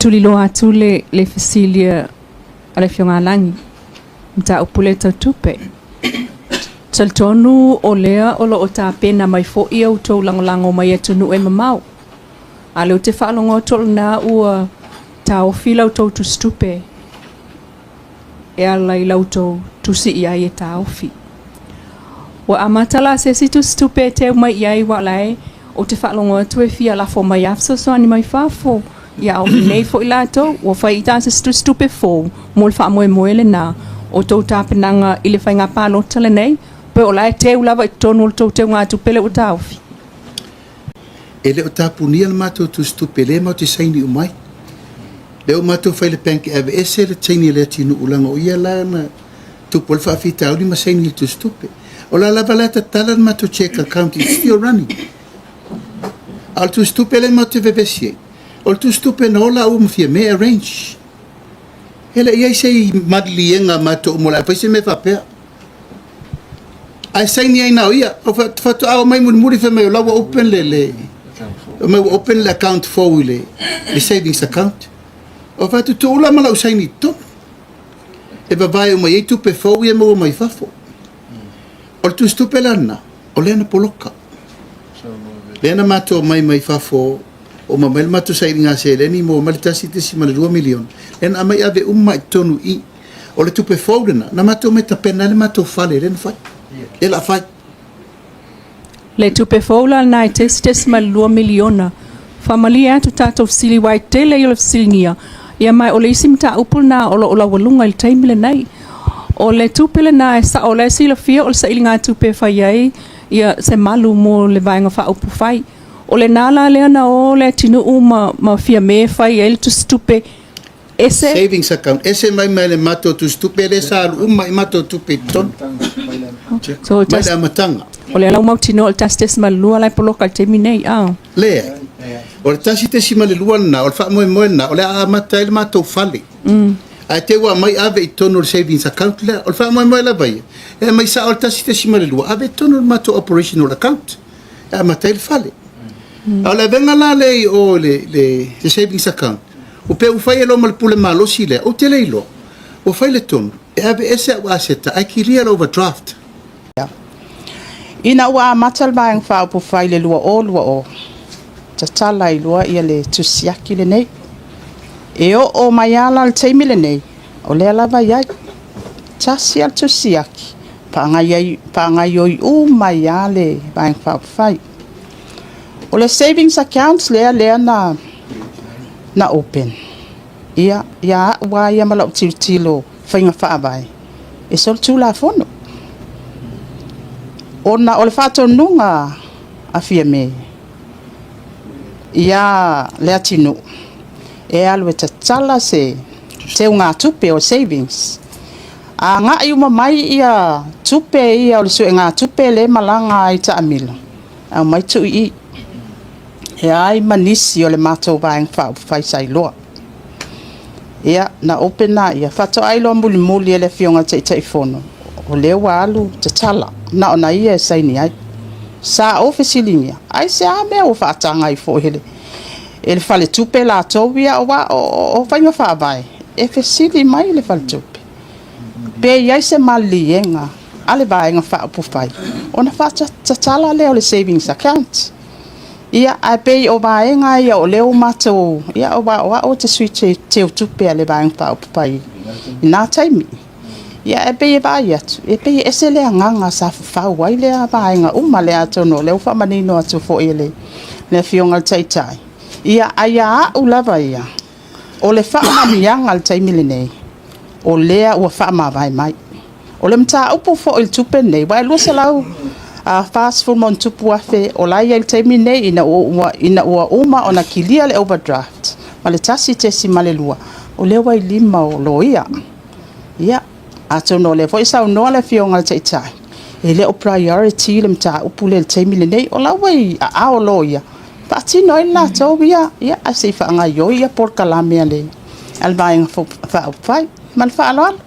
Tuliloa atu le fesili a le Afioga Lagi, mataupu lea tau tupe. Talitonu o lea o lo o tapena mai foi a outou lagolago mai atunuu e mamao. A o lea ou te faalogo atu o lena ua taofi la outou tusitupe e ala i la outou tusi i ai e taofi. Ua amata la se isi tusitupe e teu mai i ai, aua o la e ou te faalogo atu e fia lafo mai a fesoasoani mai fafo. Ia a o nei foi latou, ua fai i ta se tusitupe fou mo le faamoemoe lena o tou tapenaga i le faiga palota lenei, pe o la e teu lava i totonu o le tou teugatupe le ua taofi. E le o tapunia le matou tusitupe lea matou te saini uma ai. Lea ua matou fai i le bank e aveese le saini a Leatinuu leaga o ia la na tupu ai le faafitauli ma saini i le tusitupe. O la lava la e tatala le matou cheque account, it's still running. A o le tusitupe lea matou te vevesi ai, o le tusitupe na o laua ma Fiame arrange. E le i ai se maliliega a matou uma o le a fai se mea faapea. Ae saini ai na o ia. O faatoa o mai mulimuli fai mai o la ua open le mai ua open le account fou i le savings account. O fai la ma lau saini i totonu. E vavae uma i ai tupe fou ia maua mai fafo. O le tusitupe la lena, o lea na poloka. Lea na matou mai fafo, o ma mai le matou sailiga seleni mo mai le 1.2 miliona. Lea na aumai ave uma i totonu i. O le tupe fou lena, na matou mai tapena ai le matou fale lea na fai. Lea la fai. Le tupe fou la lena e 1.2 miliona. Faamalie atu tatou fesili aua e tele ia o le fesiligia. Ia ma o le isi mataupu lena o lo o laualuga i le taimi lenei. O le tupe lena e sao o la e silafia o le sailiga tupe e fai ai ia se malu mo le Vaega Faaupufai. O lena la lea na o Leatinuu ma Fiame fai ai le tusitupe ese. Savings account. Ese mai mai le matou tusitupe lea sa alu uma i matou tupe i totonu. So Mai le amataga. O le lau mautinoa o le 1.2 la e poloka i le taimi nei. Ah. Lea. O le 1.2 lena, o le faamoemoe lena, o le a amata ai le matou fale. Ae te ua mai ave i totonu o le savings account lea. O le faamoemoe lava ia, e mai sao le 1.2, ave i totonu o le matou operational account. E amata ai le fale. A o le avega la lea i o le savings account, o pe ua fai e lo ma le pule malosi lea, ou te le iloa. Ua fai le tonu, e ave ese au aseta, ae kilia le overdraft. Ina ua amata le Vaega Faaupufai i le 2020, tatala ai loa ia le tusiaki lenei. E oo mai ala le taimi lenei, o lea lava i ai. Tasi a le tusiaki, faagaioi uma ai lava le Vaega Faaupufai. O le savings accounts lea na open, ia, ia au lava ia ma lau tilotilo faiga faavae, e solitulafono. Ona o le faatonuga a Fiame, ia Leatinuu, e alu e tatala se teugatupe o savings. Agai uma mai ia tupe ia o le suegatupe le malaga ai taamilo, aumai tuu i i. E ai ma nisi o le matou Vaega Faaupufai sa iloa. Ia, na open ia, faatoa iloa mulimuli e le Afioga i le Taitaifono, o lea ua alu tatala, na ona ia e saini ai. Sa ou fesiligia, ai se a mea ua faataga ai foi e le faletupe latou ia, aua o faiga faavae, e fesili mai le faletupe, pe i ai se maliliega a le Vaega Faaupufai, ona faatatala lea o le savings account. Ia, ae pei o vaega ia o lea ua matou, ia, aua o au ou te sui teutupe a le Vaega Faaupufai i na taimi. Ia, e pei e vaai atu, e pei e ese le agaga sa fafau ai lea vaega uma lea, atonu o lea ua faamanino atu foi e le Afioga i le Taitai. Ia, ae ia au lava ia, o le faamanuiaga i le taimi lenei, o lea ua faamavae mai. O le mataupu foi i le tupe lenei, aua e 240+ afe o la e i ai i le taimi lenei ina ua uma ona kilia le overdraft ma le 1.2, o lea ua i lima o loia. Ia, atonu o lea foi e saunoa le Afioga i le Taitai, e le o priority le mataupu lea i le taimi lenei. O la ua i aao o loia, faatino ai le latou ia, ia ae se i faagaioi ia polokalame a le Vaega Faaupufai. Ma le faaaloalo.